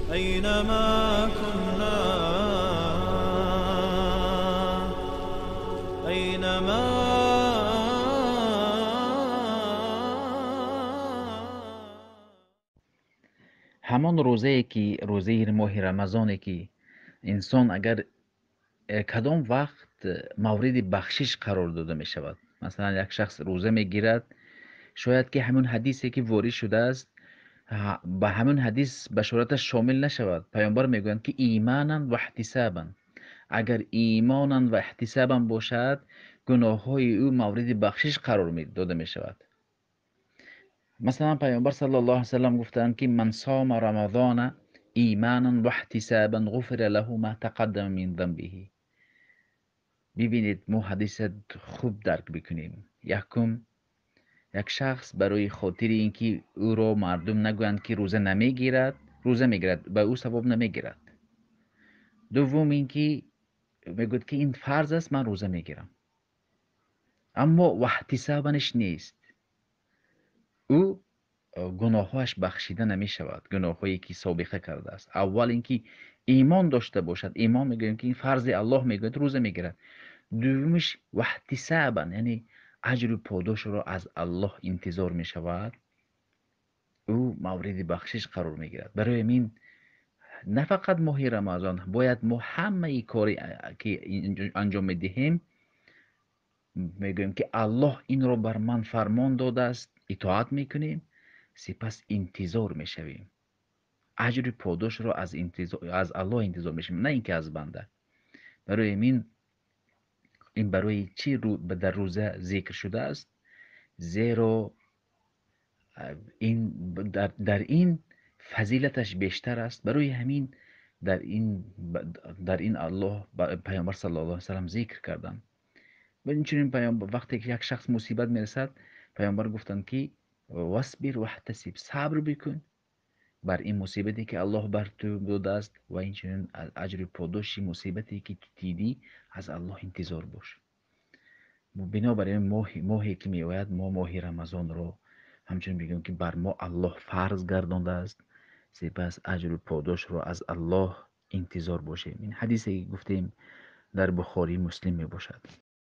أينما كنا، أينما. Ҳамон рӯзае, ки рӯзаи моҳи Рамазоне, ки инсон агар кадом вақт мавриди бахшиш қарор дода мешавад. Масалан, як шахс рӯза мегирад, шояд ки ҳамон ҳадисе, ки ворид шудааст, ба ҳамон ҳадис башораташ шомил нашавад. Паёмбар мегӯянд, ки иманан ва иҳтисабан, агар имонан ва иҳтисабан бошад, гуноҳҳои ӯ мавриди бахшиш қарор дода мешавад. Масалан, паёмбар саллаллоҳу алайҳи васаллам гуфтаанд, ки ман сома рамазона иманан ва иҳтисабан ғуфира лаҳу ма тақаддама мин занбиҳи. Бибинед, мо ҳадиса хуб дарк бикунем. Якум, як шахс барои хотири ин ки ӯро мардум нагӯянд, ки рӯза намегирад, рӯза мегирад, ба ӯ савоб намегирад. Дуввум, ин ки мегӯяд, ки ин фарз аст, ман рӯза мегирам, аммо ваҳтисабанаш нест, ӯ гуноҳҳояш бахшида намешавад, гуноҳҳое ки собиқа кардааст. Аввал ин ки имон дошта бошад, имон мегӯем, ки ин фарзи Аллоҳ мегӯяд, рӯза мегирад. Дуввумиш, ваҳтисабан, яъне аҷру подошро аз Аллоҳ интизор мешавад, ӯ мавриди бахшиш қарор мегирад. Барои ҳамин на фақат моҳи Рамазон, бояд мо ҳамаи коре ки анҷом медиҳем, мегӯем, ки Аллоҳ инро бар ман фармон додааст, итоат мекунем, сипас интизор мешавем, аҷри подошро аз Аллоҳ интизор мешавем, на ин ки аз банда. Барои ҳамин ин барои чӣ дар рӯза зикр шудааст? Зеро ин дар ин фазилаташ бештар аст. Барои ҳамин дар ин Аллоҳ, паёмбар саллаллоҳу алайҳи васаллам зикр карданд. Ва инчунин вақте ки як шахс мусибат мерасад, паёмбар гуфтанд, ки васбир ваҳтасиб, сабр бикун бар ин мусибате, ки Аллоҳ бар ту додааст, ва инчунин аҷри подоши мусибате, ки ту дидӣ, аз Аллоҳ интизор бош. Бинобар ин моҳе ки меояд, мо моҳи Рамазонро ҳамчунин бигӯем, ки бар мо Аллоҳ фарз гардондааст, сипас аҷру подошро аз Аллоҳ интизор бошем. Ин ҳадисе, ки гуфтем, дар Бухорӣ, Муслим мебошад.